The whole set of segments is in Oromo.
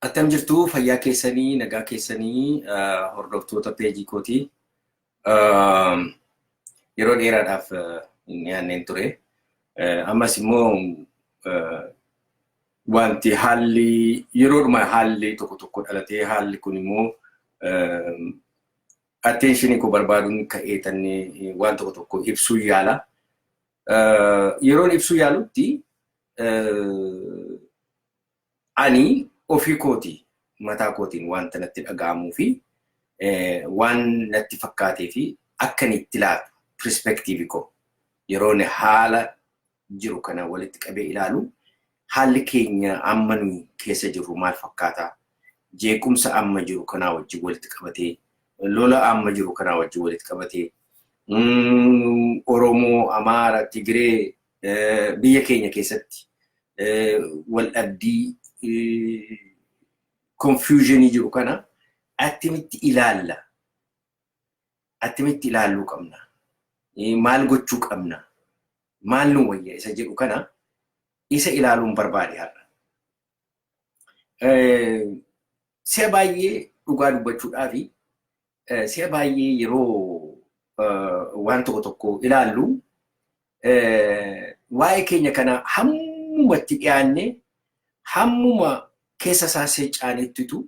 Attam jirtu, fayyaa keessanii, nagaa keessanii, hordoftoota peejii kootii? Yeroo dheeraadhaaf hin dhiyaanneen ture. Ammas immoo wanti haalli yeroodhuma haalli tokko tokko dhalatee, haalli kun immoo attention koo barbaaduun ka'ee tannee waan tokko tokko ibsuu yaala. Yeroon ibsuu yaalutti ani ofii kooti mataa kootiin wanta natti dhaga'amuu fi waan natti fakkaatee fi akka inni itti ilaalu, perspective koo, yeroon haala jiru kana walitti qabee ilaalu, haalli keenya amma nuyi keessa jirru maal fakkaata? Jeequmsa amma jiru kanaa wajjin walitti qabatee, lola amma jiru kanaa wajjin walitti qabatee, Oromoo, Amaara, Tigiree, biyya keenya keessatti wal dhabdii, confusion jiru kana attamitti ilaalla? Attamitti ilaalluu qabna? Maal gochuu qabna? Maal nu wayya isa jedhu kana isa ilaaluun barbaade har'a. Si'a baay'ee, dhugaa dubbachuudhaafi, si'a baay'ee yeroo waan tokko tokko ilaallu, waa'ee keenya kana hammumatti dhiyaanne, hammuma keessa isaa seecaanettitu,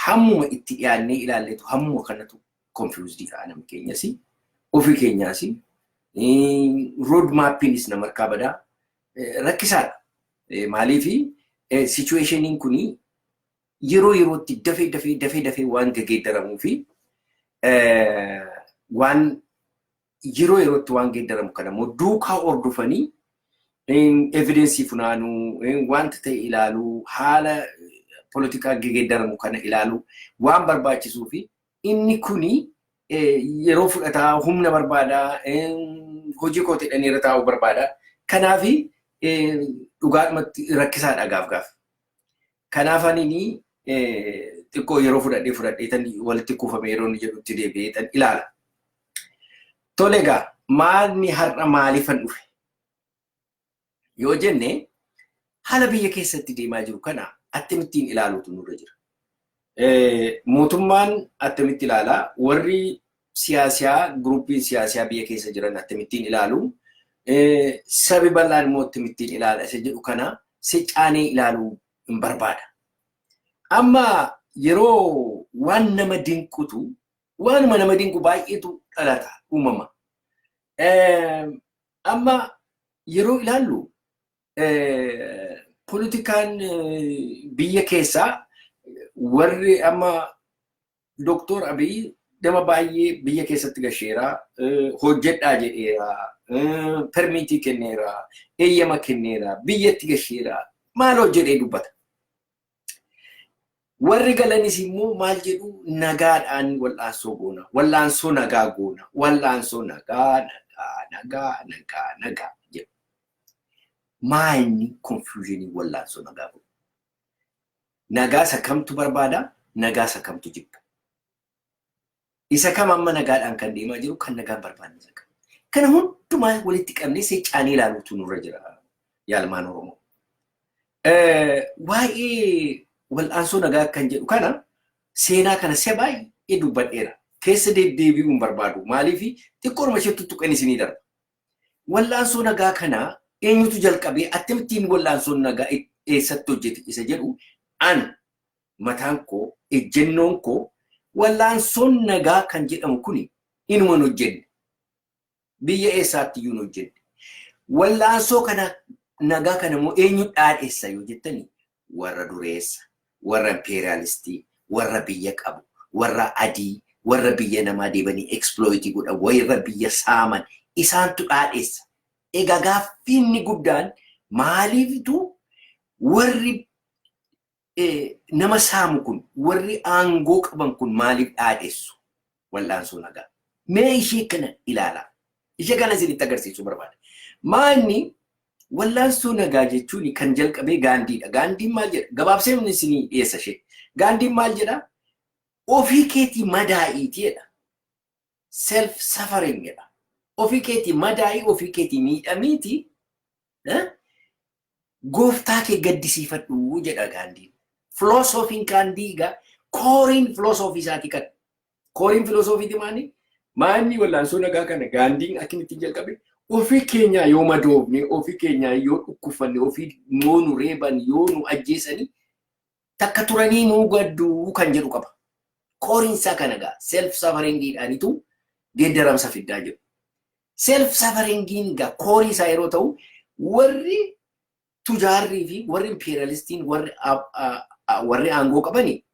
hammuma itti dhiyaannee ilaalletu, hammuma kanatu confused ta'a namni keenyas, ofii keenyaas, road mapiinis nama harkaa badaa, rakkisaadha. Maaliifi situationiin kuni yeroo yerootti dafee dafee dafee dafee waan geeddaramuu fi waan yeroo yerootti waan geeddaramu kana immoo duukaa hordofanii evidence funaanuu, wanta ta'e ilaaluu, haala poolitikaa geeddaramu kana ilaaluu waan barbaachisuu fi inni kuni yeroo fudhataa, humna barbaadaa, hojii koo jedhanii irra taa'uu barbaada. Kanaafi dhugaadhumatti rakkisaadha gaaf gaaf. Kanaaf anini xiqqoo yeroo fudhadhee fudhadhee tan walitti kuufame yeroo inni jedhutti deebi'ee tan ilaala. Tole egaa, maalni har'a maaliifan dhufe yoo jenne, haala biyya keessatti deemaa jiru kana akkamittiin ilaaluutu nurra jira. Mootummaan attamitti ilaalaa? Warri siyaasaa, groupiin siyaasaa biyya keessa jiran akkamittiin ilaalu? Sabi bal'aan immoo akkamittiin ilaala isa jedhu kana sicaanee ilaaluu hin barbaada. Amma yeroo waan nama dinqutu, waanuma nama dinqu baay'eetu dhalata, uumama. Amma yeroo ilaallu, poolitikaan biyya keessaa, warri amma Doktor Abiy nama baay'ee biyya keessatti gasheera, hojjedhaa jedheera, permit kenneera, eeyyama kenneera, biyyatti gasheera, maal hojjedhee dubbata. Warri galanis immoo maal jedhu? Nagaadhaan wal'aansoo goona, wal'aansoo nagaa goona, wal'aansoo nagaa, nagaa, nagaa, nagaa, nagaa jedhu. Maalni confusionii wal'aansoo nagaa godhu? Nagaa isa kamtu barbaada? Nagaa isa kamtu jibba? Isa kam amma nagaadhaan kan deemaa jiru, kan nagaan barbaanne isa kam? Kana hundumaa walitti qabnee seecaanii ilaaluutu nurra jira, yaalmaan Oromoo. Waa'ee wal'aansoo nagaa kan jedhu kana, seenaa kana si'a baay'ee dubbadheera. Keessa deddeebi'uu hin barbaadu. Maaliif? Xiqqoodhuma ishee tuttuqan isinii darba. Wal'aansoo nagaa kana eenyutu jalqabee, akkamittiin wal'aansoon nagaa eessatti hojjete isa jedhu, an mataan koo, ejjennoon koo, wal'aansoon nagaa kan jedhamu kuni inuma hin hojjenne. Biyya eessaatti iyyuu hin hojjenne. Wal'aansoo kana nagaa kana immoo eenyu dhaadheessa yoo jettani, warra dureessa, warra imperialistii, warra biyya qabu, warra adii, warra biyya namaa deebanii exploit godhan, warra biyya saaman, isaantu dhaadheessa. Egaa gaaffiin guddaan, maaliiftu warri nama saamu kun, warri aangoo qaban kun maaliif dhaadheessu wal'aansoo nagaa? Mee ishee kana ilaalaa. Ishee kana isinitti agarsiisuu barbaada. Maalni wal'aansoo nagaa jechuun kan jalqabee Gaandiidha. Gaandiin maal jedha? Gabaabsee isinii dhiyeessa ishee. Gaandiin maal jedha? Ofii keetii madaa'iiti jedha. Self suffering jedha. Ofii keetii madaa'ii, ofii keetii miidhamiiti gooftaa kee gaddisiifadhu jedha Gaandiin. Filoosofiin Gaandii egaa core-iin filoosofii isaatii kana. Core-iin filoosofiiti maali? Maanni wallaansoo nagaa kana Gaandiin akkamitti jalqabe? Ofii keenyaa yoo madoofne, ofii keenyaa yoo dhukkufanne, ofii yoo nu reeban, yoo nu ajjeesanii, takka turanii nuu gadduu kan jedhu qaba. Core-iin isaa kana gaa self suffering-iidhaanitu geeddaramsa fiddaa jiru. Self suffering-iin gaa core-ii isaa yeroo ta'u, warri tujaarrii fi warri imperialistiin, warri aangoo qabani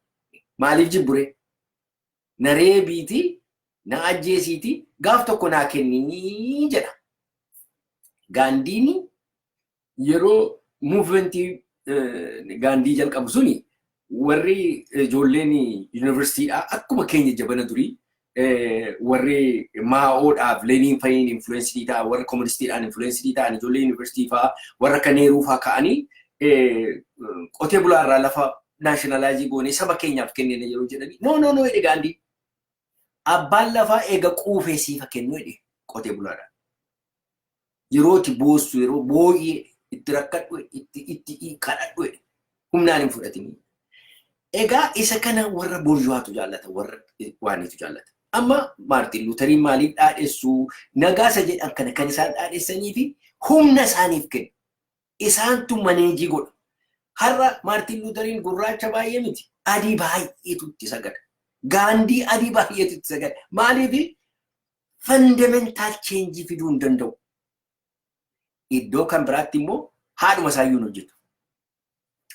maaliif jibbure? Na reebiiti, na ajjeesiiti, gaaf tokko naa kenninii jedha. Gaandiin yeroo movement-ii Gaandii jalqabu suni, warri ijoolleen yuunivarsiitiidhaa akkuma keenya jabana durii warri Maa'oodhaaf Leeniin fa'iin influence-ii ta'an, warra koomunistiidhaan influence-ii ta'an, ijoollee yuunivarsiitii fa'aa warra akka Neeruu fa'aa ka'anii qotee bulaarraa lafa nationalize goonee saba keenyaaf kennine yeroo jedhanii, "No, no, no," jedhe Gaandii. "Abbaan lafaa eega quufee siifa kennu," jedhe qotee bulaadhaan. "Yeroo itti boossu, yeroo boo'ee itti rakkadhu, itti kadhadhu, humnaan hin fudhatini." Egaa isa kana warra bourgeois-tu jaallata, warra waaniitu jaallata. Amma Maartin Luuteriin maaliif dhaadhessuu nagaasa jedhan kana kan isaan dhaadhessanii fi humna isaaniif kennu. Isaantu manage godha. Har'a Maartin Luuteriin gurraacha baay'ee miti. Adii baay'eetu itti sagada. Gaandii adii baay'eetu itti sagada. Maaliif? Fundamental change fiduu hin danda'u. Iddoo kan biraatti immoo haadhuma isaayyuu hin hojjetu.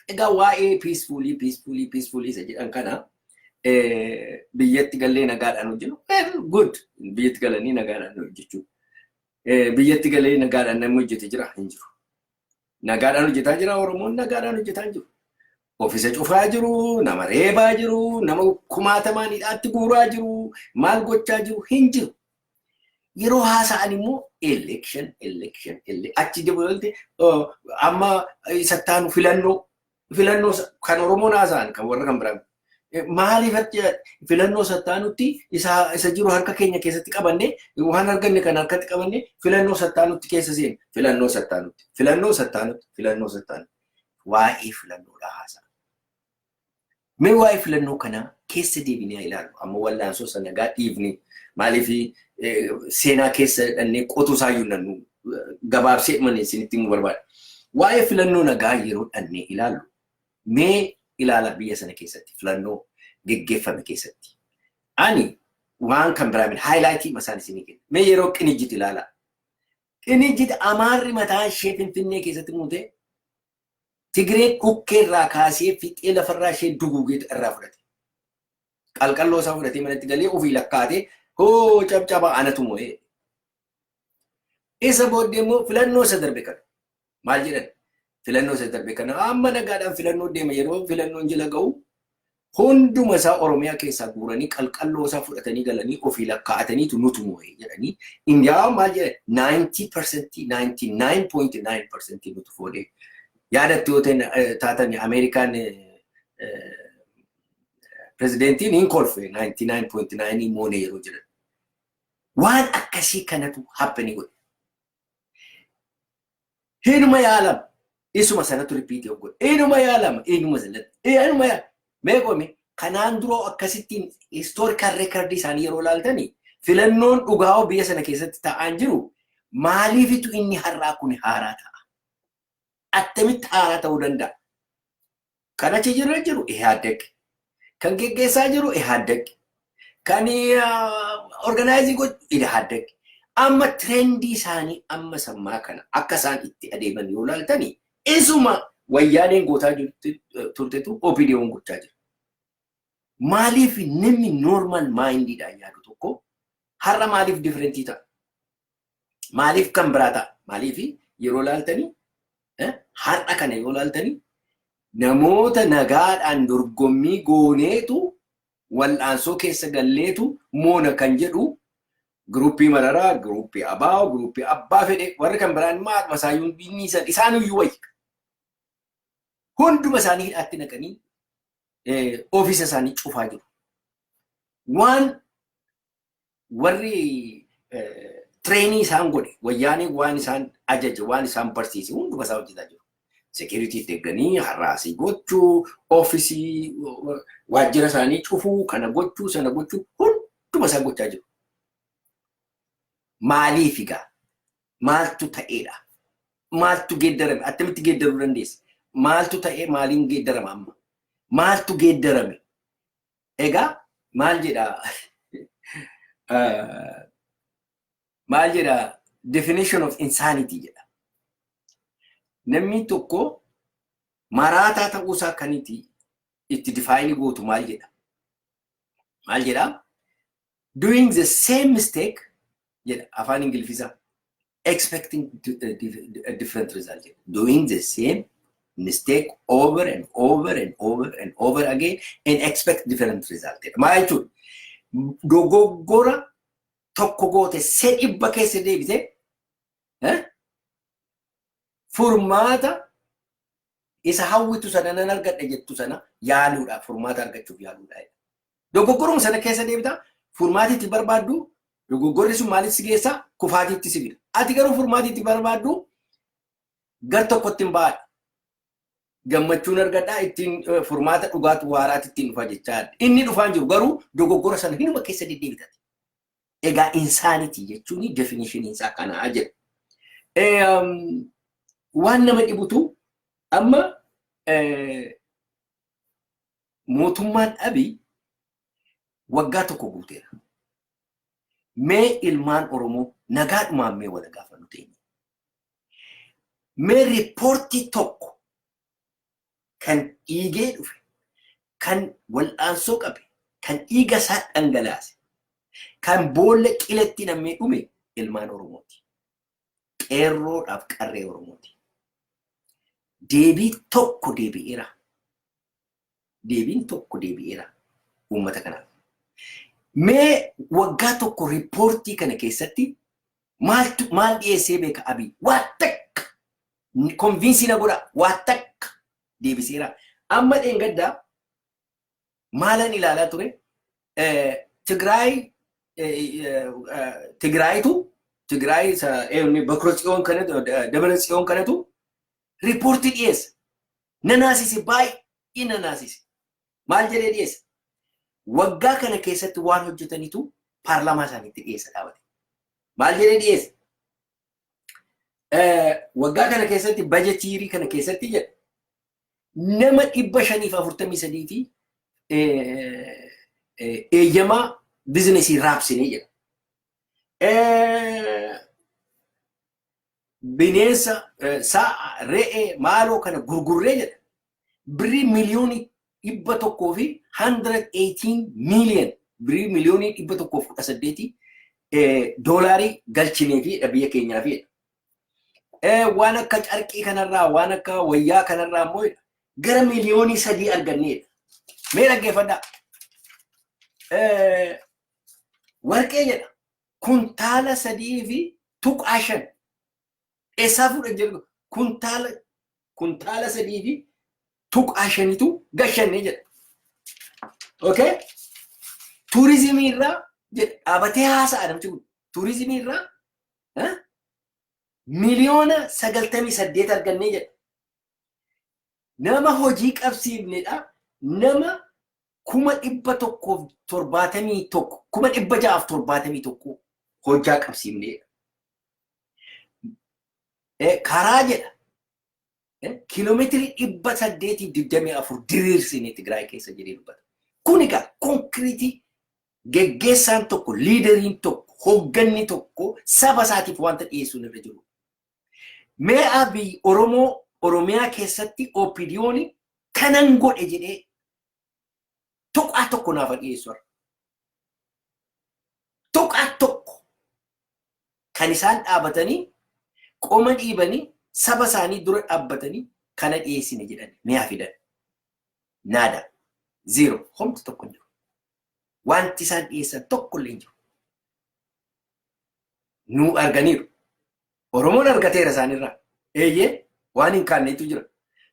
Egaa waa'ee peacefully, peacefully, peacefully isa jedhan kana, biyyatti gallee nagaadhaan hojjennu, well, good, biyyatti galanii nagaadhaan hojjechuu. Biyyatti galee nagaadhaan namni hojjete jira? Hin jiru. Nagaadhaan hojjetaa jira? Oromoon nagaadhaan hojjetaa hin jiru. Ofiisa cufaa jiru, nama reebaa jiru, nama kumaatamaan hidhaatti guuraa jiru, maal gochaa jiru? Hin jiru. Yeroo haasa'an immoo election, election, achi dabalatee amma isattaanu filannoo, filannoo kan Oromoon haasa'an kan warra kan biraa. Maaliif filannoo sattaanutti isa jiru harka keenya keessatti qabanne, waan arganne kan harkatti qabanne, filannoo sattaanutti keessa seenu, filannoo sattaanutti, filannoo sattaanutti, filannoo sattaanutti waa'ee filannoodhaa haasa'a. Mee waa'ee filannoo kanaa keessa deebinee ilaalu. Amma wallaansoo sana nagaa dhiifne, maaliif seenaa keessa dhannee qotuu isaayyuu nannu gabaabsee malee isinitti himuu barbaada. Waa'ee filannoo nagaa yeroo dhannee ilaallu, mee ilaala, biyya sana keessatti filannoo geggeeffame keessatti. Ani waan kan biraa miti, highlight-ii masaan isinii kenna. Mee yeroo Qinijjit ilaala. Qinijjit Amaarri mataa ishee Finfinnee keessatti muutee Tigree dhukkee irraa kaasee fixee lafarraa ishee duguugee irraa fudhate. Qalqalloo isaa fudhatee manatti galee ofii lakkaatee, hoo cabcaba, anatu mo'ee. Isa booddee immoo filannoo isa darbe kana maal jedhan? Filannoo isa darbe kana amma nagaadhaan filannoo deema, yeroo filannoon jala ga'u hunduma isaa Oromiyaa keessaa guuranii qalqalloo isaa fudhatanii galanii ofii lakkaa'ataniitu nutu mo'ee jedhanii. Indiyaa maal jedhan? 90%, 99.9% nutu fuudhee. Yaadatti yoo taatan, Ameerikaan pirezidentiin hin kolfe 99.9 moonee yeroo jedhan. Waan akkasii kanatu happen godhe. Hinuma yaalama. Isuma sanatu repeat godhe. Inuma yaalama. Inuma sanatti. Inuma yaalama. Mee qoome kanaan dura akkasittiin historical record isaanii yeroo ilaaltani, filannoon dhugaa biyya sana keessatti ta'aan jiru, maaliifitu inni har'aa kun haaraa ta'a? Attamitti haaraa ta'uu danda'a? Kan achi jiru jiru Ihaaddaq. Kan geggeessaa jiru Ihaaddaq. Kan organize godhu Ihaaddaq. Amma trend-ii isaanii amma sammaa kana akka isaan itti adeeman yoo ilaaltani, isuma Wayyaaneen gootaa turtetu OPDO'n gochaa jira. Maaliif namni normal mind-iidhaan yaadu tokko har'a maaliif different-ii ta'a? Maaliif kan biraa ta'a? Maaliif yeroo ilaaltanii, har'a kana yoo ilaaltanii, namoota nagaadhaan dorgommii gooneetu wal'aansoo keessa galleetu moona kan jedhu group-ii Mararaa, group-ii Abaa'oo, group-ii Abbaa fedhe, warri kan biraan maal masaayyuun binniisan isaanuyyuu wayya. Hunduma isaanii hidhaatti naqanii ofiisa isaanii cufaa jiru. Waan warri train-ii isaan godhe, Wayyaanee, waan isaan ajaje, waan isaan barsiise hunduma isaa hojjetaa jiru. Security itti eegganii harass gochuu, office waajjira isaanii cufuu, kana gochuu, sana gochuu, hunduma isaa gochaa jiru. Maaliif egaa? Maaltu ta'eedha? Maaltu geeddarame? Attamitti geeddaruu dandeessa? Maaltu ta'ee, maaliin geeddarama amma? Maaltu geeddarame? Egaa maal jedhaa? Maal jedhaa? Definition of insanity jedha. Namni tokko maraataa ta'uusaa kan itti define gootu maal jedha? Maal jedhaa? "Doing the same mistake" jedha afaan Ingiliffisaa. "Expecting a different result" jedha. "Doing the same mistake over and over and over and over again and expect different result" jedha. Maal jechuudha? Dogoggora tokko goote se 100 keessa deebite furmaata isa hawwitu sana nan argadha jettu sana yaaluudha. Furmaata argachuuf yaaluudha. Dogoggoruma sana keessa deebita, furmaati itti barbaaddu, dogoggorri sun maalitti si geessa? Kufaatiitti si fida. Ati garuu furmaati itti barbaaddu gar tokkotti hin baadha. Gammachuun argadhaa, ittiin furmaata dhugaatu waaraatti ittiin dhufa jechaa. Inni dhufaan jiru garuu dogoggora sana hinuma keessa deddeebitati. Egaa insanity jechuun definition isaa kanaa jedha. Waan nama dhibutu amma mootummaan Abiy waggaa tokko guuteera. Mee ilmaan Oromoo nagaadhumaan mee wal gaafannu teenye. Mee riippoortii tokko kan dhiigee dhufe, kan wal'aansoo qabe, kan dhiiga isaa dhangalaase, kan boolla qiletti nam'ee dhume ilmaan Oromooti. Qeerroodhaaf qarree Oromooti. Deebii tokko deebi'eera. Deebiin tokko deebi'eera uummata kanaaf. Mee waggaa tokko riippoortii kana keessatti maaltu maal dhiyeessee beeka Abiy? Waa takka convince na godha, waa takka deebiseera. Amma dheengaddaa maalan ilaalaa ture? Tigraay Tigraayitu Tigraay Bakura Tsiyoon kanatu, Dabra Tsiyoon kanatu riippoortii dhiyeessa. Nanaasise, baay'ee nanaasise. Maal jedhee dhiyeessa? Waggaa kana keessatti waan hojjetanitu paarlaamaa isaaniitti dhiyeessa dhaabate. Maal jedhee dhiyeessa? Waggaa kana keessatti, budget year kana keessatti jedha, nama 543 fi eeyyamaa business raabsinee jedha. Bineensa sa'a, re'ee, maaloo kana gurgurree jedha. Birrii miliyoonii 100 fi 118 million, birrii miliyoonii 118 doolaarii galchinee fi biyya keenyaa fi waan akka carqii kanarraa, waan akka wayyaa kanarraa immoo gara miliyoonii 3 arganneedha. Mee dhaggeeffadhaa. Warqee jedha kuntaala 3.5 eessaa fuudhan jedhu, kuntaala 3.5tu gashannee jedha. Okay? Turizimii irraa jedha, dhaabatee haasa'a namichi kun. Turizimii irraa miliyoona 98 argannee jedha. Nama hojii qabsiifnedha. Nama 171,000, 671,000 hojjaa qabsiifnedha. Karaa jedha kiiloomeetirii 824 diriirsine Tigraay keessa jedhee dubbata. Kun egaa concrete geggeessaan tokko, leaderiin tokko, hoogganni tokko saba isaatiif wanta dhiyeessuun irra jiru. Mee Abiy Oromoo Oromiyaa keessatti OPDO'n kanan godhe jedhee tuqaa tokko naaf dhiyeessu har'a. Tuqaa tokko kan isaan dhaabatanii qoma dhiibanii saba isaanii dura dhaabbatanii kana dhiyeessine jedhan mi'a fidan. Nada. Zero. Homti tokko hin jiru. Wanti isaan dhiyeessan tokko illee hin jiru. Nu arganiiru. Oromoon argateera isaanirraa. Eeyyee, waan hin kaannetu jira.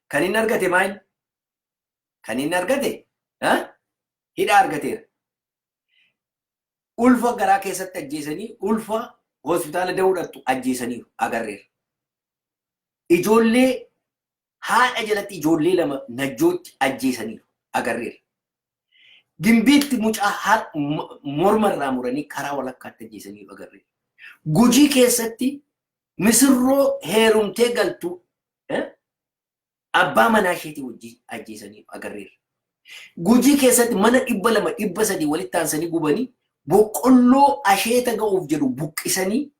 Kan inni argate maal? Kan inni argate hidhaa argateera. Ulfa garaa keessatti ajjeesanii, ulfa hospitaala da'uudhattu ajjeesaniiru, agarreera. Ijoollee Haadha jalatti ijoollee lama Najjootti ajjeesaniiru agarreera. Gimbiitti mucaa morma irraa muranii karaa walakkaatti ajjeesaniiru agarreera. Gujii keessatti misirroo heerumtee galtu abbaa manaa isheetii wajjin ajjeesaniiru agarreera. Gujii keessatti mana 200, 300 walitti aansanii gubanii, boqqolloo asheeta ga'uuf jedhu buqqisanii,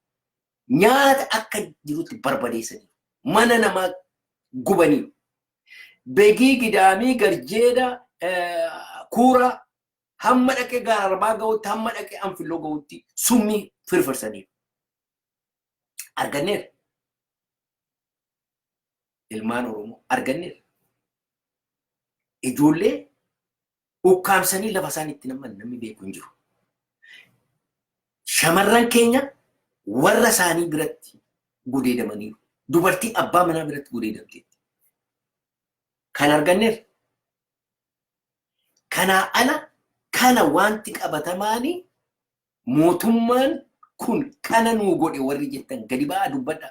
nyaata akka jirutti barbadeessanii mana namaa gubanii. Begii, Gidaamii, Garjeeda, Kuura, hamma dhaqee Gaara Arbaa ga'utti, hamma dhaqee Anfilloo ga'utti summii firfirsaniiru. Arganneera. Ilmaan Oromoo arganneera. Ijoollee ukkaamsanii lafa isaan itti naman namni beeku hin jiru. Shamarran keenya warra isaanii biratti gudeedamaniiru. Dubartii abbaa manaa biratti gudeedamteetti. Kan arganneera. Kanaa ala kana wanti qabatamaanii mootummaan kun kana nuu godhe warri jettan gadi ba'aa dubbadha.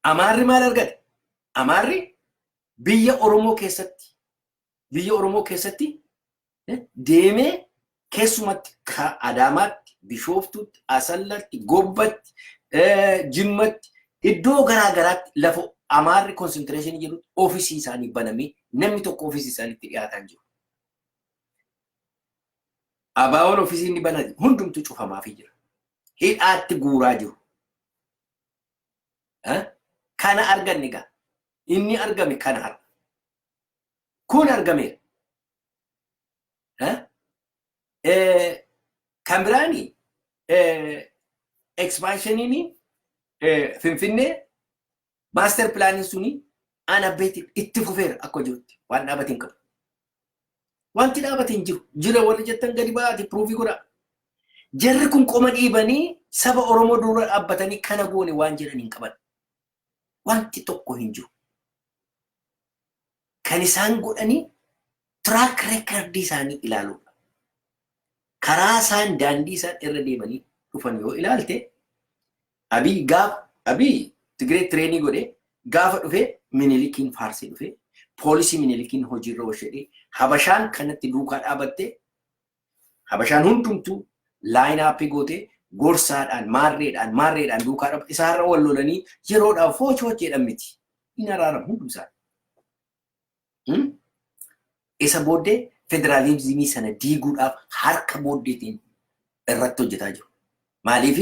Amaarri maal argate? Amaarri biyya Oromoo keessatti deemee keessumatti Adaamaatti, Bishooftutti, Asallatti, Gobbatti, Jimmatti, iddoo garaa garaatti lafa Amaarri concentration jedhutti oofisii isaanii banamee namni tokko oofisii isaaniitti dhiyaataa jiru. ABO'n oofisii inni banate hundumtuu cufamaafii jira. Hidhaatti guuraa jiru. Kana arganne egaa. Inni argame kana har'a. Kun argameera. Kan biraani expansioniin Finfinnee, master planiin suni unabated itti fufeera akka jirutti, waan dhaabate hin qabu. Wanti dhaabate hin jiru. Jira warri jettan gadi ba'aati proof godhaa. Jarri kun qoma dhiibanii saba Oromoo dura dhaabbatanii kana goone waan jedhan hin qaban. Wanti tokko hin jiru. Kan isaan godhanii track recordii isaanii ilaaluudha. Karaa isaan, daandii isaan irra deemanii dhufan yoo ilaalte, Abiy gaaf Abiy Tigree train godhee gaafa dhufee Minilikiin faarsee dhufee, policy Minilikiin hojiirra oolchee, Habashaan kanatti duukaa dhaabattee, Habashaan hundumtuu line up gootee gorsaadhaan maarreedhaan maarreedhaan duukaa dhaabatte, isaarra wal lolanii yeroodhaaf foochi jedhan miti. Hin araaramu hundum isaanii. Isa booddee federaalizimii sana diiguudhaaf harka booddeetiin irratti hojjetaa jiru. Maaliif?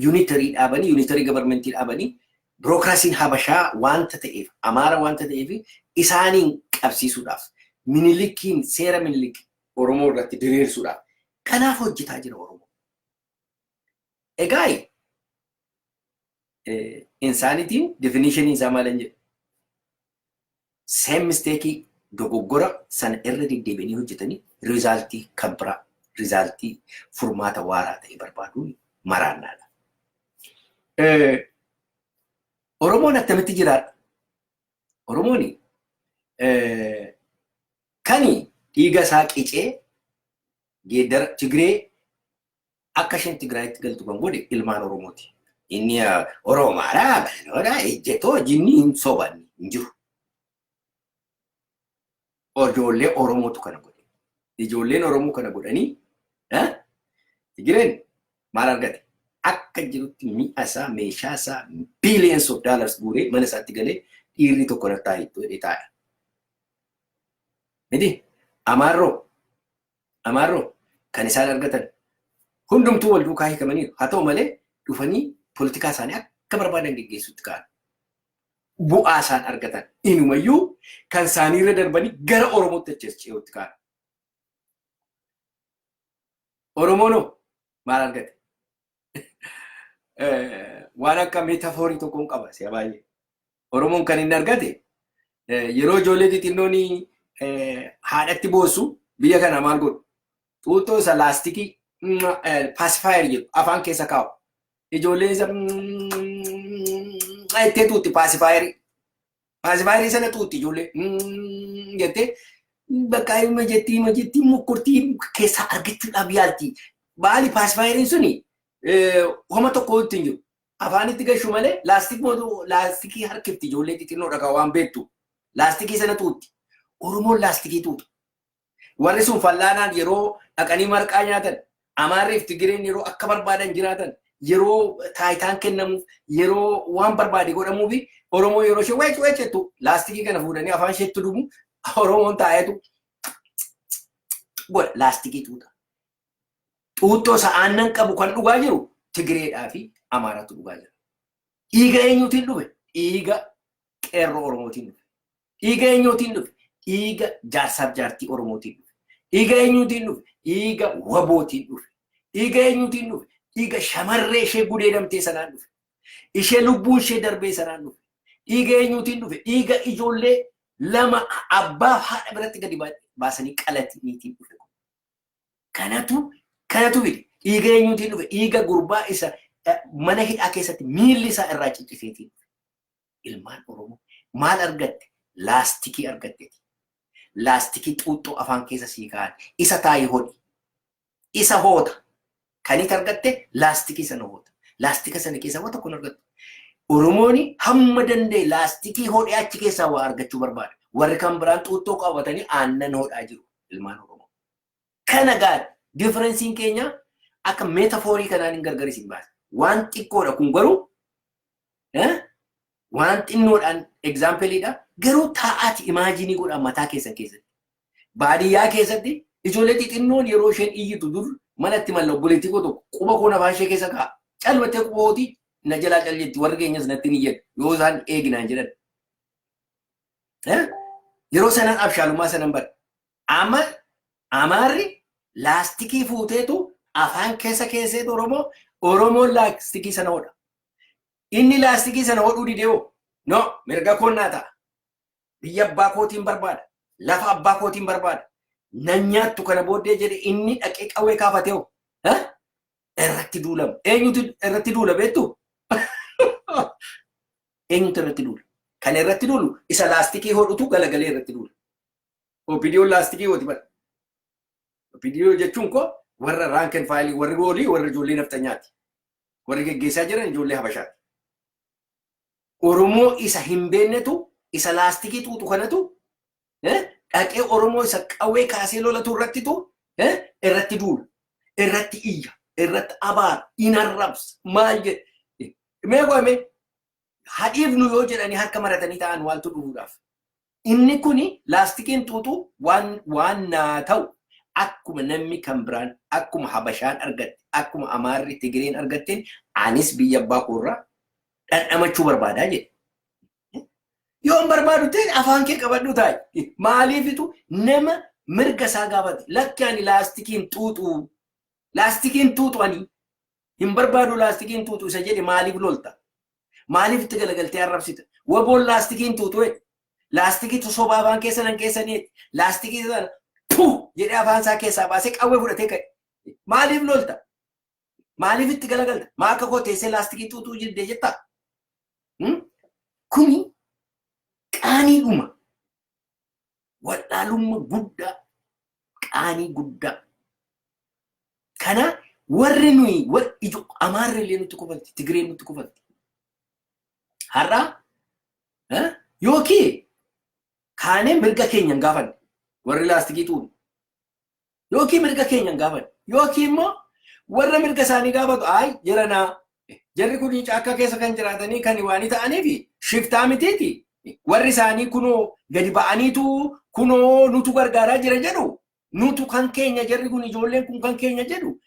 Unitary dhaabanii, unitary government dhaabanii, birookiraasiin Habashaa wanta ta'eef, Amaara wanta ta'eef, isaaniin qabsiisuudhaaf, Minilikiin, seera Minilik Oromoo irratti diriirsuudhaaf kanaaf hojjetaa jira Oromoo. Egaa insanityn definitioniin isaa maal jedhu? Same mistake, dogoggora sana irra deddeebi'anii hojjetanii result kan biraa, result furmaata waaraa ta'e barbaaduun maraannaadha. Oromoon attamitti jiraadha? Oromoon kani dhiiga isaa qicee geeddara Tigree akka isheen Tigraayitti galtu kan godhe ilmaan Oromooti. Inni Oromaadha, banoodha, ejjetoo jinni hin soban hin jiru. Ijoollee Oromootu kana godhe. Ijoolleen Oromoo kana godhanii Tigreen maal argate? Akka jirutti mi'a isaa, meeshaa isaa, billions of dollars guuree mana isaatti galee dhiirri tokko nattaa jedhee taa'e. Miti Amaarroo kan isaan argatan hundumtuu wal duukaa hiikamaniiru. Haa ta'u malee dhufanii poolitikaa isaanii akka barbaadan geggeessuutti ka'an. Bu'aa isaan argatan inumayyuu kan isaaniirra darbanii gara Oromootti achi ce'uutti ka'an. Oromoonoo maal argate? Waan akka metaphor tokkoon qaba si'a baay'ee. Oromoon kan inni argate yeroo ijoollee xixinnoon haadhatti boossu biyya kana maal godhu? Xuuxxoo isa laastikii pacifier jedhu afaan keessa kaa'u. Ijoolleen isa jettee tuutti pacifier. Pacifier sana tuutti ijoollee jettee bakka hima jettii hima jettii mukkurtii keessaa argachuudhaaf yaalti. Baali pacifieriin suni homa tokko itti hin jiru. Afaanitti gashu malee laastikii harkifti ijoollee xixinnoo dhagaa waan beektu. Laastikii sana tuutti. Oromoon laastikii tuuta. Warri sun fallaanaan yeroo dhaqanii marqaa nyaatan, Amaarriif Tigireen yeroo akka barbaadan jiraatan, yeroo taayitaan kennamuuf, yeroo waan barbaade godhamuufi Oromoo yeroo ishee weec weec jettu laastikii kana fuudhanii afaan isheetti dumu, Oromoon taa'eetu godha, laastikii tuuta. Xuuxxoo isa aannan qabu kan dhugaa jiru Tigireedhaa fi Amaaratu dhugaa jira. Dhiiga eenyuutiin dhufe? Dhiiga qeerroo Oromootiin dhufe. Dhiiga eenyuutiin dhufe? Dhiiga jaarsaaf jaartii Oromootiin dhufe. Dhiiga eenyuutiin dhufe? Dhiiga wabootiin dhufe. Dhiiga eenyuutiin dhufe? Dhiiga shamarree ishee gudeedamtee sanaan dhufe. Ishee lubbuun ishee darbee sanaan dhufe. Dhiiga eenyuutiin dhufe? Dhiiga ijoollee lama abbaa haadha biratti gadi baasanii qalatiniitiin dhufe. Kanatu fide. Dhiiga eenyuutiin dhufe? Dhiiga gurbaa isa mana hidhaa keessatti miilli isaa irraa cicciteetiin dhufe. Ilmaan Oromoo maal argatte? Laastikii argatteeti. Laastikii xuuxxoo afaan keessa sii kaa'an. Isa taa'ii hodhi. Isa hoota. Kanit argatte laastikii sana hoota. Laastika sana keessaa waa tokko hin argattu. Oromoon hamma danda'e laastikii hodhee achi keessaa waa argachuu barbaada. Warri kan biraan xuuxxoo qabatanii aannan hodhaa jiru ilmaan Oromoo. Kana gaa differenceiin keenya akka metaphorii kanaan hin gargar isin baasa. Waan xiqqoodha kun garuu, waan xinnoodhaan exampleiidha. Garuu taa'aati imagine godhaa mataa keessan keessatti. Baadiyyaa keessatti ijoollee xixinnoon yeroo isheen iyyitu dur manatti malla obboleettii koo tokko quba koon afaan ishee keessa kaa'a. Calmattee quba hootii na jalaa cal jetti, warri keenyas natti ni jedhu yoo isaan eeginaan jedhan. Yeroo sanaan abshaalummaa sanan bara. Amma Amaarri laastikii fuuteetu afaan keessa keesseetu Oromoon laastikii sana hodha. Inni laastikii sana hodhuu didee hoo, no, mirga koon naa ta'a. Biyya abbaa kootiin barbaada. Lafa abbaa kootiin barbaada. Nan nyaattu kana booddee jedhe, inni dhaqee qawwee kaafatee hoo irratti duulama. Eenyutu irratti duula beektu? Eenyutu irratti duula? Kan irratti duulu isa laastikii hodhutu galagalee irratti duula. OPDOn laastikii hooti bara. OPDO jechuun koo warra rank and file, warri goolii, warra ijoollee nafxanyaati. Warri geggeessaa jiran ijoollee Habashaati. Oromoo isa hin beeknetu, isa laastikii xuuxu kanatu dhaqee Oromoo isa qawwee kaasee lolatu irrattitu irratti duula. Irratti iyya. Irratti abaara. In arrabsa. Maal jedhe. Mee qo'ame hadhiifnu yoo jedhanii harka maratanii ta'an waaltu dhufuudhaaf. Inni kuni laastikiin xuuxu waan naa ta'u akkuma namni kan biraan, akkuma Habashaan argatte, akkuma Amaarri Tigireen argatteen anis biyya abbaa koorraa dhandhamachuu barbaadaa jedhe. Yoo hin barbaadu ta'e afaan kee qabadhu taa'i. Maaliifitu nama mirga isaa gaafate, lakki ani laastikiin xuuxu, laastikiin xuuxu, ani hin barbaadu laastikiin xuuxu isa jedhe maaliif lolta? Maaliif itti galagaltee arrabsita? Waboon laastikiin xuuxu jedhe. Laastikiitu sobaa afaan keessa nan keessanii laastikii sana puh jedhee afaan isaa keessaa baasee qawwee fudhatee ka'e. Maaliif lolta? Maaliif itti galagalta? Maa akka koo teessee laastikii xuuxuu jirde jettaa? Kuni qaaniidhuma. Wallaalumma guddaa, qaanii guddaa. Kana warri nuyi ijo Amaarri illee nutti kofalti, Tigireen nutti kofalti. Har'a yookiin kaanee mirga keenya hin gaafanne warri laastikii xuuxu. Yookiin mirga keenya hin gaafanne. Yookiin immoo warra mirga isaanii gaafatu, ayi jiranaa jarri kun caakkaa keessa kan jiraatanii kan waanii ta'anii fi shiftaa mitiiti. Warri isaanii kunoo gadi ba'aniitu kunoo nutu gargaaraa jira jedhu, nutu kan keenya, jarri kun ijoolleen kun kan keenya jedhu,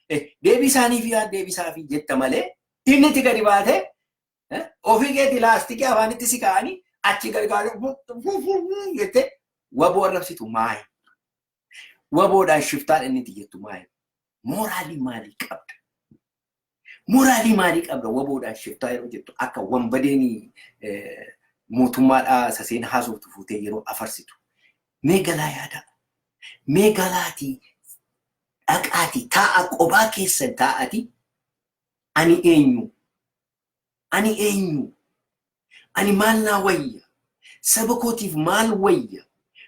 deebii isaanii fi deebii isaa fi jetta malee inni itti gadi baatee ofii keetii laastikii afaanitti si kaa'anii achi gargaaru jettee waboo arrabsitu maayi? Waboodhaan shiftaan inni itti jettu maayi? Mooraalii maalii qabda? Mooraalii maalii qabda waboodhaan shiftaa yeroo jettu, akka wanbadeen mootummaadhaa saseen haasoftu fuutee yeroo afarsitu? Mee galaa yaadaa. Mee galaatii dhaqaatii taa'a, qobaa keessan taa'atii, ani eenyu? Ani eenyu? Ani maal naa wayya? Saba kootiif maal wayya?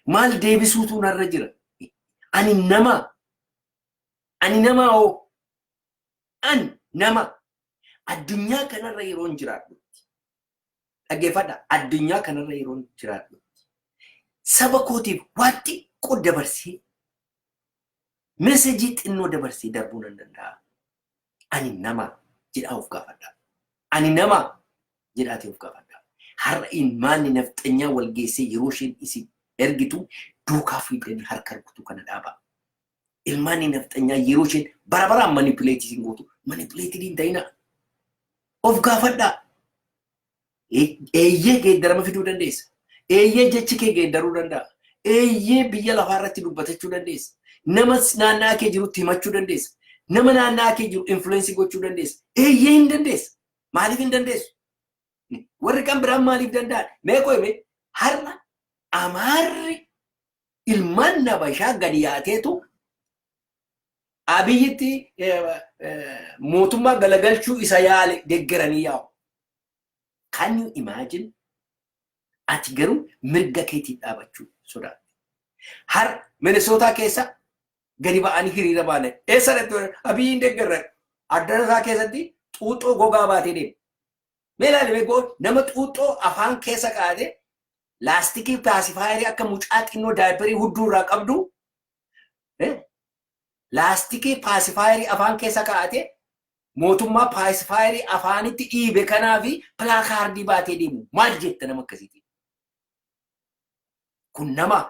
Maal deebisuutu narra jira? Ani nama. Ani nama hoo? Ani nama. Addunyaa kanarra yeroon jiraadhutti, dhaggeeffadha, addunyaa kanarra yeroon jiraadhutti saba kootiif waan xiqqoo dabarsee, message xinnoo dabarsee darbuu nan danda'a. Ani nama jedhaa of gaafadha. Ani nama jedhaatee of gaafadha. Har'a ilmaanni nafxanyaa wal geessee yeroo isheen isin ergitu duukaa fiigdanii harka rukutuu kana dhaaba. Ilmaanni nafxanyaa yeroo isheen bara baraan manipulate isin gootu, manipulate hin ta'ina. Of gaafadhaa. Eeyyee, geeddarama fiduu dandeessa. Eeyyee, jechi kee geeddaruu danda'a. Eeyyee, biyya lafaa irratti dubbatachuu dandeessa. Nama naanna'aa kee jirutti himachuu dandeessa. Nama naanna'aa kee jiru influence gochuu dandeessa. Eeyyee, hin dandeessa. Maaliif hin dandeessu? Warri kan biraan maaliif danda'an? Mee qo'ime, har'a Amaarri ilmaan nabashaa gadi yaateetu Abiyyitti mootummaa galagalchuu isa yaale deeggaranii yaa'u. Can you imagine? Ati garuu mirga keetiif dhaabachuu sodaatte. Har Minnesota keessa gadi ba'anii hiriira ba'an. Eessa dhaqxu? Abiyyiin deeggarra. Addana isaa keessatti xuuxoo gogaa baatee deema. Mee ilaali, mee nama xuuxoo afaan keessa kaa'ate, laastikii pacifier akka mucaa xinnoo diaper hudduu irraa qabdu, laastikii pacifier afaan keessa kaa'ate, mootummaa pacifier afaanitti dhiibe kanaa fi placard baatee deemu, maal jetta nama akkasiitiin? Kun nama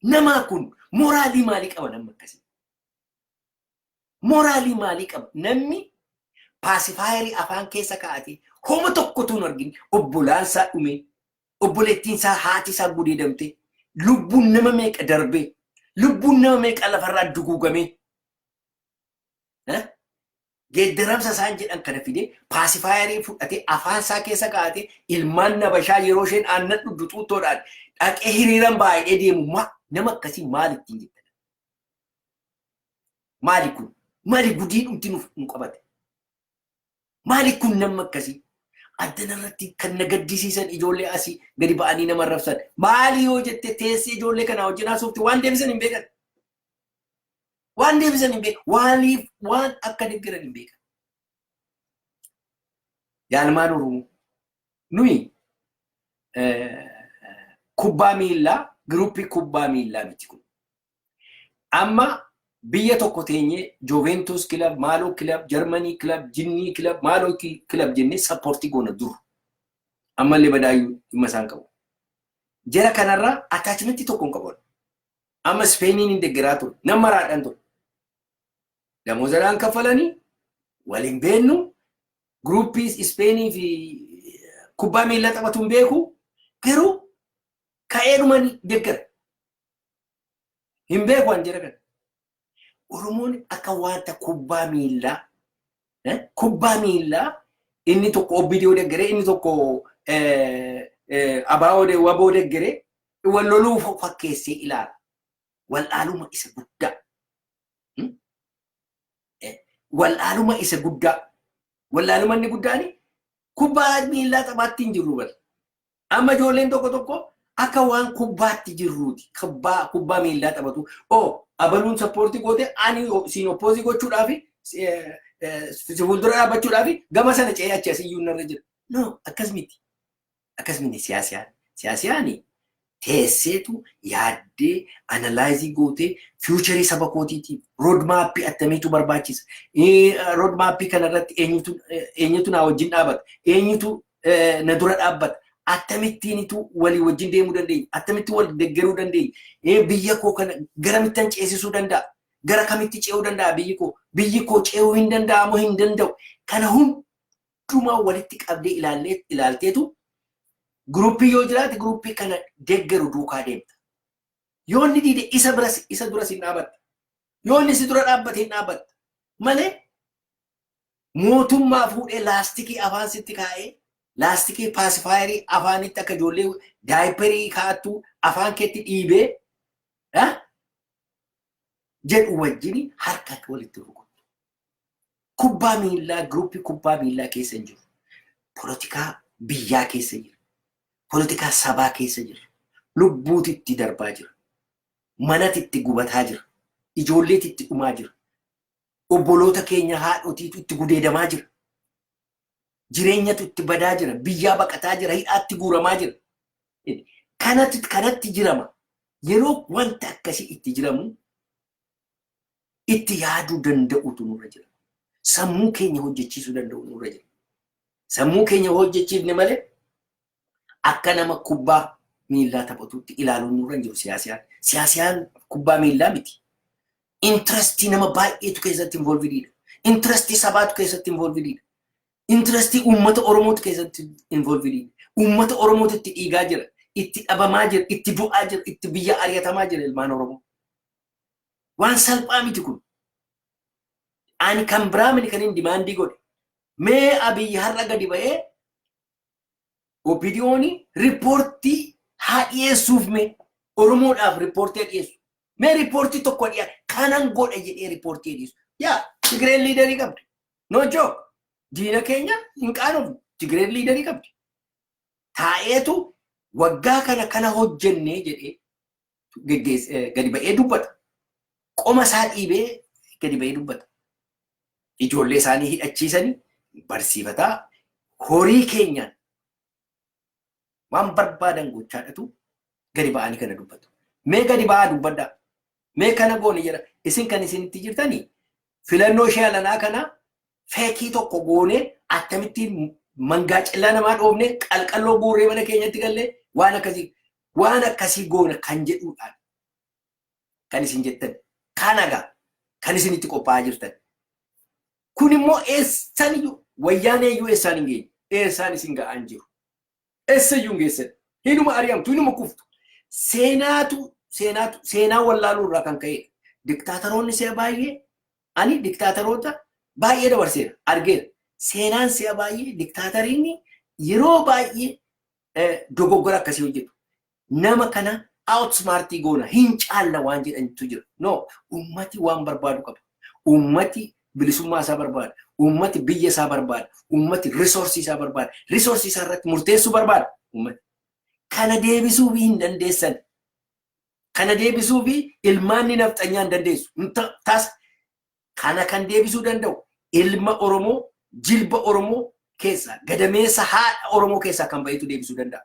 namaa kun moral maalii qaba nama akkasii? Moral maalii qaba? Namni pacifier afaan keessa kaa'ate, homa tokkotu hin argin, obbolaan isaa dhume, obboleettiin isaa, haati isaa gudeedamte, lubbuun nama meeqa darbe, lubbuun nama meeqa lafarraa duguugame, geeddaramsa isaan jedhan kana fide, pacifier fudhatee afaan isaa keessa kaa'ate, ilmaan nabashaa yeroo isheen aannan dhugdu xuuttoodhaan dhaqee hiriiran baay'ee deemu, nama akkasii maal ittiin jettan? Maali kun? Maali gudii dhumti nuuf nu qabate? Maali kun nama akkasii? Addana irratti kan na gaddisiisan ijoollee asii gadi ba'anii nama arrabsan. Maali yoo jette, teessee ijoollee kanaa wajjin haasofte, waan deebisan hin beekan. Waan deebisan hin beekan. Waaliif waan akka deeggaran hin beekan. Yaalmaan Oromoo. Nuyi kubbaa miillaa, group kubbaa miillaa miti kun. Amma biyya tokko teenyee Juventus club, maaloo club, Jarmanii club, Jinnii club, maaloo club jennee support goona dur. Ammallee badaayyuu dhimma isaan qabu. Jara kanarraa attachment tokko hin qabu. Amma Ispeeniin hin deeggaraa ture. Nama maraadhaan ture. Damoozadhaan kaffalanii waliin beennu, group Ispeenii fi kubbaa miillaa taphatu hin beeku, garuu ka'eedhuma deeggara. Hin beeku an jara kana. Oromoon akka wanta kubbaa miillaa inni tokko OPDO deeggaree, inni tokko ABO WBO deeggaree wal loluu fakkeessee ilaala. Wal'aaluma isa guddaa. Wal'aaluma isa guddaa. Wal'aaluma inni guddaan kubbaa miillaa taphaatti hin jirru bal. Amma ijoolleen tokko tokko akka waan kubbaatti jirruuti. Kubbaa miillaa taphatu. Oo, abaluun support goote, ani siin oppose gochuudhaaf, si fuuldura dhaabbachuudhaaf gama sana ce'ee achi asii iyyuu narra jira. No, akkas miti. Akkas miti siyaasaan. Siyaasaan teesseetu yaaddee, analyze gootee, future saba kootiitiif roadmap attamiitu barbaachisa? Roadmap kanarratti eenyutu naa wajjin dhaabata? Eenyutu na dura dhaabbata? Akkamittiinitu walii wajjin deemuu dandeenya? Akkamitti wal deeggaruu dandeenya? Biyya koo kana garamittan ceesisuu danda'a? Gara kamitti ce'uu danda'a biyyi koo? Biyyi koo ce'uu hin danda'amoo hin danda'u? Kana hundumaa walitti qabdee ilaalteetu group yoo jiraate group kana deeggaru duukaa deemta. Yoo inni diide isa biras, isa duras hin dhaabatta. Yoo inni si dura dhaabbate hin dhaabatta. Malee mootummaa fuudhee laastikii afaan sitti kaa'ee, laastikii pacifier afaanitti akka ijoollee diaper kaa'attu afaan keetti dhiibee jedhu wajjin harka walitti rukutu. Kubbaa miillaa, group kubbaa miillaa keessa hin jiru. Polotikaa biyyaa keessa jira. Polotikaa sabaa keessa jira. Lubbuuti itti darbaa jira. Manati itti gubataa jira. Ijoolleeti itti dhumaa jira. Obboloota keenya haadhotiitu itti gudeedamaa jira. Jireenyatu itti badaa jira. Biyyaa baqataa jira. Hidhaatti guuramaa jira. Kanatti jirama. Yeroo wanta akkasii itti jiramu itti yaaduu danda'utu nurra jira. Sammuu keenya hojjechiisuu danda'u nurra jira. Sammuu keenya hojjechiifne malee akka nama kubbaa miillaa taphatutti ilaaluun nurra hin jiru siyaasaan. Siyaasaan kubbaa miillaa miti. Interestii nama baay'eetu keessatti involvedidha. Interestii sabaatu keessatti involvedidha. Interestii uummata Oromootu keessatti involvedidha. Uummata Oromootu itti dhiigaa jira. Itti dhabamaa jira. Itti du'aa jira. Itti biyya ari'atamaa jira ilmaan Oromoo. Waan salphaa miti kun. Ani kan biraa miti kan hin demandii godhe. Mee Abiyyi har'a gadi ba'ee OPDO'n reportii haa dhiyeessuuf, mee Oromoodhaaf reportii haa dhiyeessu. Mee reportii tokko dhiyaa kanan godhe jedhee reportii dhiyeessu. Yaa, Tigreen leaderii qabdi. No joke. Diina keenya hin qaanofnu. Tigreen leaderii qabdi. Taa'eetu waggaa kana kana hojjennee jedhee gadi ba'ee dubbata. Qoma isaa dhiibee gadi ba'ee dubbata. Ijoollee isaanii hidhachiisanii barsiifataa horii keenyaan waan barbaadan gochaadhatu gadi ba'anii kana dubbatu. Mee gadi ba'aa dubbadhaa. Mee kana goone jedha. Isin kan isinitti jirtanii filannoo ishee alanaa kana fakeii tokko goone, akkamittiin mangaa cillaa namaa dhoofne, qalqalloo guurree mana keenyatti gallee waan akkasii goone kan jedhuudhaan kan isin jettan kanagaa kan isinitti qophaa'aa jirtan. Kun immoo eessaan iyyuu, wayyaanee iyyuu eessaan hin geenye, eessaan isin ga'aa hin jiru. Eessayyuu hin geessan. Hinuma ari'amtu, hinuma kuftu. Seenaatu seenaa wallaaluu irraa kan ka'edha. Diktaataroonni si'a baay'ee, ani diktaataroota baay'ee dabarseera, argeera. Seenaan si'a baay'ee diktaatariin yeroo baay'ee dogoggora akkasii hojjetu. Nama kana outsmartii goona, hin caalla waan jedhantu jira. No, ummati waan barbaadu qaba. Ummati bilisummaa isaa barbaada. Ummati biyya isaa barbaada. Ummati resourceii isaa barbaada. Resourceii isaa irratti murteessuu barbaada. Ummati. Kana deebisuu hin dandeessan. Kana deebisuu fi ilmaanni nafxanyaa hin dandeessu. Tas kana kan deebisuu danda'u ilma Oromoo, jilba Oromoo keessaa, gadameessa haadha Oromoo keessaa kan bahetu deebisuu danda'a.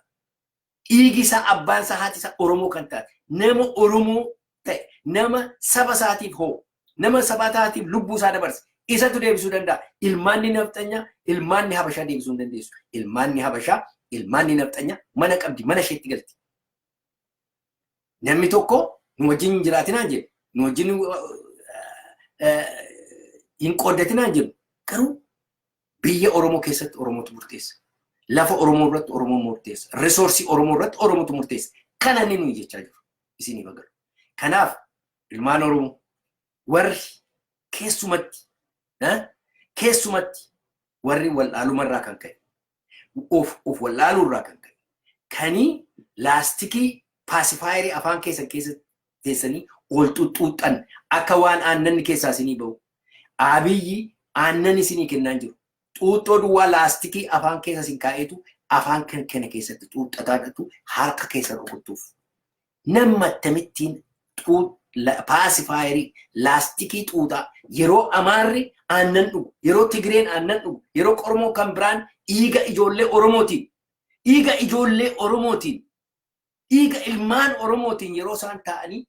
Dhiigi isaa, abbaan isaa, haati isaa Oromoo kan taate, nama Oromoo ta'e, nama saba isaatiif hoo, nama saba isaatiif lubbuu isaa dabarse isatu deebisuu danda'a. Ilmaanni nafxanyaa, ilmaanni Habashaa deebisuu hin dandeessu. Ilmaanni Habashaa, ilmaanni nafxanyaa mana qabdi, mana isheetti galti. Namni tokko nu wajjin hin jiraatinaan jedhu, nu wajjin hin qooddatinaan jedhu, garuu biyya Oromoo keessatti Oromootu murteessa. Lafa Oromoo irratti Oromoon murteessa. Resourceii Oromoo irratti Oromootu murteessa. Kana inni nuyi jechaa jiru. Isiniif agalu. Kanaaf ilmaan Oromoo warri keessumatti warri wallaalumarraa kan ka'e, of wallaaluurraa kan ka'e, kanii laastikii pacifierii afaan keessan keessa teessanii ol xuxxuuxxan akka waan aannanni keessaa isinii bahu. Abiyyi aannan isinii kennaan jiru. Xuuxxoo duwwaa laastikii afaan keessa isin kaa'eetu afaan kana keessatti xuuxxataadhatu harka keessa rukuttuuf. Nama akkamittiin pacifierii laastikii xuuxaa, yeroo Amaarri aannan dhugu, yeroo Tigreen aannan dhugu, yeroo Oromoo kan biraan dhiiga ijoollee Oromootiin, dhiiga ijoollee Oromootiin, dhiiga ilmaan Oromootiin yeroo isaan taa'anii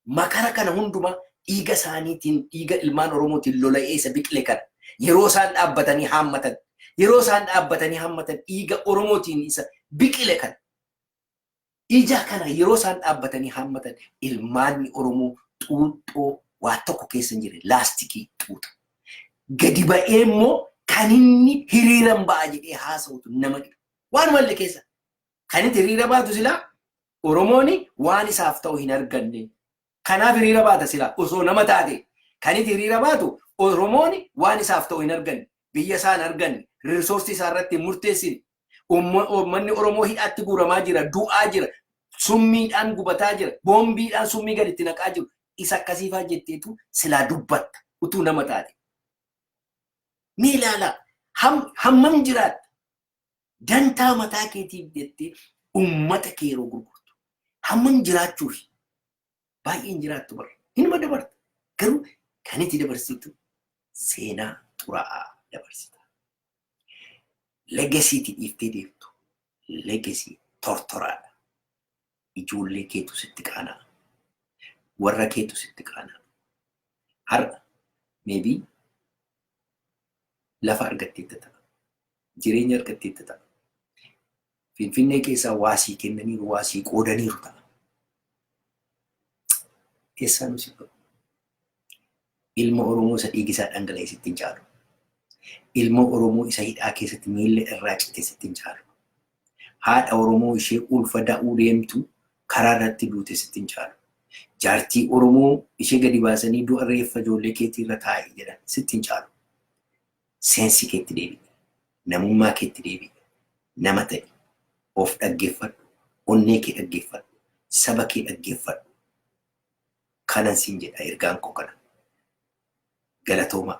makara kana hundumaa dhiiga isaaniitiin, dhiiga ilmaan Oromootiin lola'ee isa biqile kana yeroo isaan dhaabbatanii haammatan, yeroo isaan dhaabbatanii haammatan, dhiiga Oromootiin isa biqile kana, ija kana yeroo isaan dhaabbatanii haammatan, ilmaanni Oromoo xuuxxoo waa tokko keessa hin jirre laastikii xuuxa. Gadi ba'ee immoo kan inni hiriiran ba'a jedhee haasa'utu nama dhiba. Waan malle keessa. Kan itti hiriira baatu silaa Oromoon waan isaaf ta'u hin arganne. Kanaaf hiriira baata silaa osoo nama taate. Kan itti hiriira baatu Oromoon waan isaaf ta'u hin arganne. Biyya isaa hin arganne. Resourceii isaa irratti hin murteessine. Uummanni Oromoo hidhaatti guuramaa jira, du'aa jira, summiidhaan gubataa jira, boombiidhaan summii gadi itti naqaa jiru. Isa akkasiifaa jetteetu silaa dubbatta utuu nama taate. Mee ilaalaa, hammam jiraatta? Dantaa mataa keetiif jettee uummata kee yeroo gurgurtu. Hammam jiraachuufi? Baay'een jiraattu bara. Hinuma dabarta. Garuu kan itti dabarsitu seenaa xuraa'aa dabarsita. Legacy dhiiftee deemtu legacy tortoraadha. Ijoollee keetu sitti qaana'a. Warra keetu sitti qaana'a. Har'a maybe lafa argatteetta ta'a. Jireenya argatteetta ta'a. Finfinnee keessaa waasii kennaniiru, waasii qoodaniiru ta'a. Eessaa nu si qabu? Ilma Oromoo isa dhiigisaa dhangala'e sitti hin caalu. Ilma Oromoo isa hidhaa keessatti miilla irraa cite sitti hin caalu. Haadha Oromoo ishee ulfa da'uu deemtu karaa irratti duute sitti hin caalu. Jaartii Oromoo ishee gadi baasanii du'a reeffa ijoollee keetii irra taa'e jedhan sitti hin caalu. Sense keetti deebi'i. Namummaa keetti deebi'i. Nama ta'i. Of dhaggeeffadhu. Onnee kee dhaggeeffadhu. Saba kee dhaggeeffadhu. Kanan siin jedha, ergaan koo kana. Galatooma.